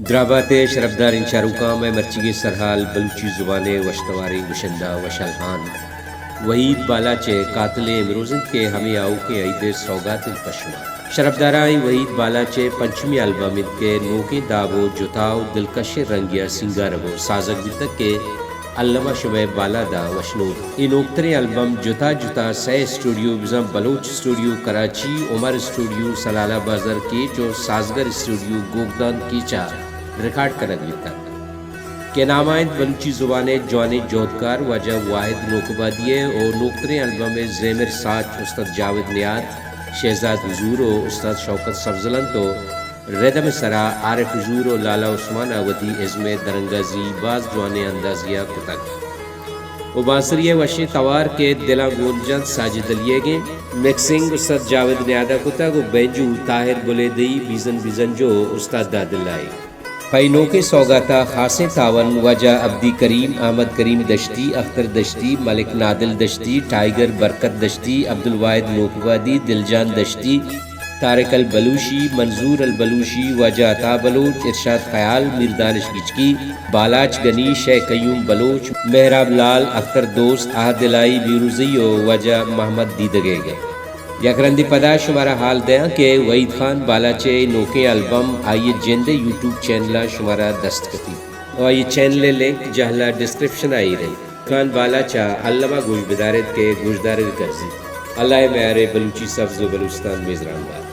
درابات ءِ شرپداریں چاروکاں، مئے مرچیگیں سرحال بلوچی زبان ءِ وشتواریں گشندہ وشحال ہان وحید بالاچ ءِ قاتل ءِ امروز انت کہ ہمے آؤکیں عید ءِ سوگات انت پہ شما۔ شرپداراں، اے وحید بالاچ ءِ پنچمی البم انت کہ نوکیں داب ءُ جتا ءُ دلکشیں رنگے ءَ سینگارگ ءُ سازگ بیتگ کہ الم ءَ شمئے بالاد ءَ وشنود۔ اے نوکتریں البم جتا جتا سئے اسٹوڈیو، بزاں بلوچ اسٹوڈیو کراچی، عمر اسٹوڈیو سلالہ بازار کیچ ءُ سازگر اسٹوڈیو گوگدان کیچ ءَ ریکارڈ کنگ بیتگ کہ نام ءَ انت بلوچی زبان ءِ جوانیں جہدکار واجہ واحد نوک آبادی ءِ ءُ نوکتریں البم ءِ زیمر ساچ استاد جاوید نیاد، شہزاد حضور ءُ استاد شوکت سبزل انت ءُ ردم ءِ سرا عارف حضور ءُ لالا عثمان ءَ وتی ازم ءِ درانگازی باز جوانیں اندازے ءَ کتگ ءُ بانسری ءِ وشیں توار کہ دلاں گون جنت ساجد علی ئیگ ایں۔ مکسنگ استاد جاوید نیاد ءَ کتگ ءُ بینجو طاہر بلیدئی، بیزن بیزنجو استاد دادلائی۔ پہ اے نوکیں سوگات ءَ خاصیں تعاون واجہ عبدی کریم، احمد کریم دشتی، اختر دشتی، ملک نادل دشتی، ٹائیگر برکت دشتی، عبدالواحد نوکبادی، دلجان دشتی، طارق البلوشی، منظور البلوشی، واجہ عطا بلوچ، ارشاد خیال، میر دانش گچکی، بالاچ گنی، شے قیوم بلوچ، مہراب لال، اختر دوست، احد الہی بیروزئی ءُ واجہ محمد دیدگ ئیگ ءَ۔ یک رندے پدا شمارا حال دیاں کہ وحید خان بالاچ ءِ نوکیں البم آئی ءِ جند ءِ یوٹیوب چینل ءَ شمارا دست کپیت ءُ آئی ءِ چینل ءِ لنک جہلا ڈسکرپشن ءَ ایر انت۔ خان بالاچ ءَ الم ءَ گوش بدار ایت کہ گوشدارگ ءَ گرزیت۔ اللہ ءِ میار ءَ بلوچی سبز ءُ بلوچستان میزران بات۔